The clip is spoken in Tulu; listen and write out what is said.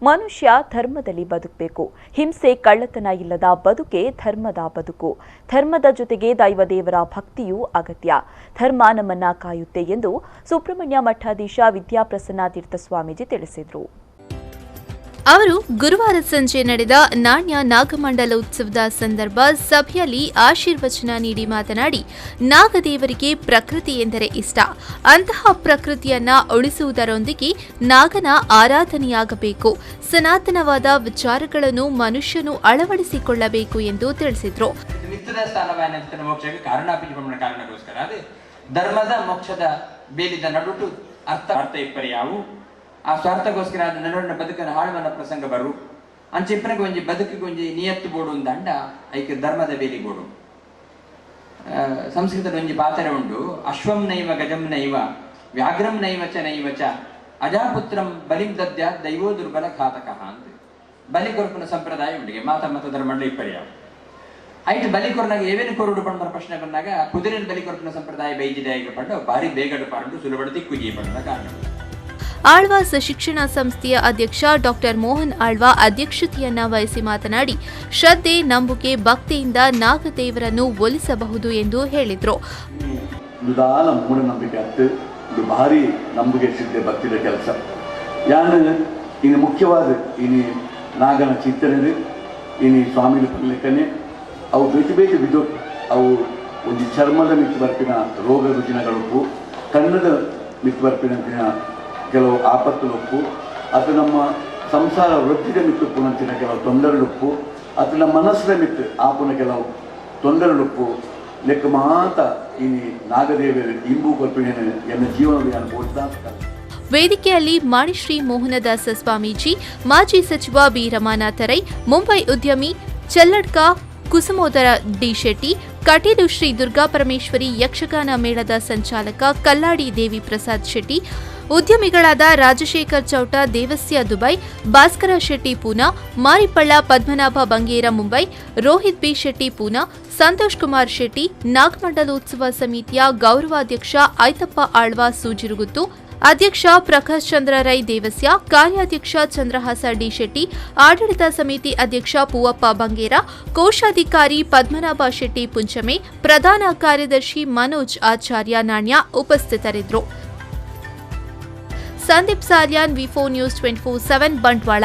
ಮನುಷ್ಯ ಧರ್ಮದಲ್ಲಿ ಬದುಕಬೇಕು. ಹಿಂಸೆ, ಕಳ್ಳತನ ಇಲ್ಲದ ಬದುಕೆ ಧರ್ಮದ ಬದುಕು. ಧರ್ಮದ ಜೊತೆಗೆ ದೈವದೇವರ ಭಕ್ತಿಯೂ ಅಗತ್ಯ. ಧರ್ಮ ನಮ್ಮನ್ನ ಕಾಯುತ್ತೆ ಎಂದು ಸುಬ್ರಹ್ಮಣ್ಯ ಮಠಾಧೀಶ ವಿದ್ಯಾಪ್ರಸನ್ನ ತೀರ್ಥ ಸ್ವಾಮೀಜಿ ತಿಳಿಸಿದರು. ಅವರು ಗುರುವಾರ ಸಂಜೆ ನಡೆದ ನಾಣ್ಯ ನಾಗಮಂಡಲ ಉತ್ಸವದ ಸಂದರ್ಭ ಸಭೆಯಲ್ಲಿ ಆಶೀರ್ವಚನ ನೀಡಿ ಮಾತನಾಡಿ, ನಾಗದೇವರಿಗೆ ಪ್ರಕೃತಿ ಎಂದರೆ ಇಷ್ಟ. ಅಂತಹ ಪ್ರಕೃತಿಯನ್ನ ಉಳಿಸುವುದರೊಂದಿಗೆ ನಾಗನ ಆರಾಧನೆಯಾಗಬೇಕು. ಸನಾತನವಾದ ವಿಚಾರಗಳನ್ನು ಮನುಷ್ಯನು ಅಳವಡಿಸಿಕೊಳ್ಳಬೇಕು ಎಂದು ತಿಳಿಸಿದರು. ಮಿತ್ತದ ಸ್ಥಾನವಾದ ಮೋಕ್ಷಕ್ಕೆ ಕಾರಣ ಪಿಂಜ ಕಾರಣಕ್ಕೋಸ್ಕರ ಅದೇ ಧರ್ಮದ ಮೋಕ್ಷದ ಬೇಲಿದ ನಡುಟು ಅರ್ಥ ಅರ್ಥ ಇಪ್ಪರಿ ಯಾವು ಆ ಸ್ವಾರ್ಥಕ್ಕೋಸ್ಕರ ಆದ ನಡುವಿನ ಬದುಕನ್ನು ಹಾಳುವನ ಪ್ರಸಂಗ ಬರು. ಅಂಚೆ ಇಪ್ಪನಗೆ ಒಂಜಿ ಬದುಕಿಗೆ ಒಂಜಿ ನಿಯತ್ತು ಬೋಡು ಅಂದ ಐಕೆ ಧರ್ಮದ ಬೇಲಿ ಬೋಡು. ಸಂಸ್ಕೃತದ ಒಂಜಿ ಪಾತ್ರ ಉಂಡು. ಅಶ್ವಂ ನೈವ ಗಜಂ ನೈವ ವ್ಯಾಘ್ರಂ ನೈವ ಚ ನೈವ ಚ ಅಜಾಪುತ್ರಂ ಬಲಿಂ ದದ್ಯ ದೈವೋ ದುರ್ಬಲ ಘಾತಕಃ ಅಂತ ಬಲಿ ಕೊರ್ಪುನ ಸಂಪ್ರದಾಯ ಉಂಡಿಗೆ ಮಾತ ಮತ ಧರ್ಮಂಡ ಇಪ್ಪರಿಯಾವು. ಐಟ್ ಬಲಿ ಕೊರ್ನಾಗ ಏವೇನು ಕೊರುಡು ಪಂಡ ಪ್ರಶ್ನೆ ಬಂದಾಗ, ಕುದುರೆನ ಬಲಿ ಕೊರ್ಪುನ ಸಂಪ್ರದಾಯ ಬೈಜಿದೆ ಪಂಡ ಭಾರಿ ಬೇಗಡು ಪಾರಂಡು ಸುಲಭ ತಿಕ್ಕುಜಿ ಪಂಡ ಕಾರಣ. ಆಳ್ವಾಸ್ ಶಿಕ್ಷಣ ಸಂಸ್ಥೆಯ ಅಧ್ಯಕ್ಷ ಡಾಕ್ಟರ್ ಮೋಹನ್ ಆಳ್ವಾ ಅಧ್ಯಕ್ಷತೆಯನ್ನ ವಹಿಸಿ ಮಾತನಾಡಿ, ಶ್ರದ್ಧೆ, ನಂಬಿಕೆ, ಭಕ್ತಿಯಿಂದ ನಾಗದೇವರನ್ನು ಒಲಿಸಬಹುದು ಎಂದು ಹೇಳಿದರು. ನಿಧಾನ ಮೂಢನಂಬಿಕೆ ಅತ್ತು. ಇದು ಭಾರಿ ನಂಬಿಕೆ, ಸಿದ್ಧ, ಭಕ್ತಿದ ಕೆಲಸ. ಯಾನ್ ಇನ್ನು ಮುಖ್ಯವಾದ ಇನಿ ನಾಗನ ಚಿಂತನೆ ಇನಿ ಸ್ವಾಮಿನ ಲೆಕ್ಕನೆ ಅವು ಬೇತೆ ಬೇತೆ ವಿಧೋ. ಅವು ಒಂಜಿ ಚರ್ಮದ ಮಿತ್ತು ಬರ್ಪಿನ ರೋಗ ರುಜಿನಗಳುಪ್ಪು, ಕಣ್ಣದ ಮಿತ್ತು ಬರ್ಪಿನಂತಿನ ಕೆಲವು ಆಪತ್ತುಲುಪ್ಪು, ಅದು ನಮ್ಮ ಸಂಸಾರ ವೃದ್ಧಿದ ಮಿತ್ತು ಪುನಂಚಿನ ಕೆಲವು ತೊಂದರೆಲುಪ್ಪು, ಅದು ನಮ್ಮ ಮನಸ್ಸಿನ ಮಿತ್ತು ಆಪುನ ಕೆಲವು ತೊಂದರೆಲುಪ್ಪು. ಲೆಕ್ಕ ಮಾತ ಇನಿ ನಾಗದೇವರು ಇಂಬು ಕೊರ್ಪಿನ ಎನ್ನ ಜೀವನದ ಯಾನ್ ಬೋಡ್ದ. ವೇದಿಕೆಯಲ್ಲಿ ಮಾಣಿಶ್ರೀ ಮೋಹನದಾಸ ಸ್ವಾಮೀಜಿ, ಮಾಜಿ ಸಚಿವ ಬಿ ರಮಾನಾಥ ರೈ, ಮುಂಬೈ ಉದ್ಯಮಿ ಚೆಲ್ಲಡ್ಕ ಕುಸುಮೋದರ ಡಿ ಶೆಟ್ಟಿ, ಕಟೀಲು ಶ್ರೀ ದುರ್ಗಾ ಪರಮೇಶ್ವರಿ ಯಕ್ಷಗಾನ ಮೇಳದ ಸಂಚಾಲಕ ಕಲ್ಲಾಡಿ ದೇವಿ ಪ್ರಸಾದ್ ಶೆಟ್ಟಿ, ಉದ್ಯಮಿಗಳಾದ ರಾಜಶೇಖರ್ ಚೌಟ ದೇವಸ್ಯ ದುಬೈ, ಭಾಸ್ಕರ ಶೆಟ್ಟಿ ಪೂನಾ, ಮಾರಿಪಳ್ಳ ಪದ್ಮನಾಭ ಬಂಗೇರ ಮುಂಬೈ, ರೋಹಿತ್ ಬಿ ಶೆಟ್ಟಿ ಪೂನಾ, ಸಂತೋಷ್ ಕುಮಾರ್ ಶೆಟ್ಟಿ, ನಾಗಮಂಡಲೋತ್ಸವ ಸಮಿತಿಯ ಗೌರವಾಧ್ಯಕ್ಷ ಐತಪ್ಪ ಆಳ್ವಾ ಸೂಜಿರುಗುತ್ತು, ಅಧ್ಯಕ್ಷ ಪ್ರಕಾಶ್ ಚಂದ್ರ ರೈ ದೇವಸ್ಯ, ಕಾರ್ಯಾಧ್ಯಕ್ಷ ಚಂದ್ರಹಾಸ ಡಿ ಶೆಟ್ಟಿ, ಆಡಳಿತ ಸಮಿತಿ ಅಧ್ಯಕ್ಷ ಪೂವಪ್ಪ ಬಂಗೇರ, ಕೋಶಾಧಿಕಾರಿ ಪದ್ಮನಾಭ ಶೆಟ್ಟಿ ಪುಂಚಮೆ, ಪ್ರಧಾನ ಕಾರ್ಯದರ್ಶಿ ಮನೋಜ್ ಆಚಾರ್ಯ ನಾಣ್ಯ ಉಪಸ್ಥಿತರಿದ್ದರು. Sandeep Salian, V 4 news 24/7, Bantwal.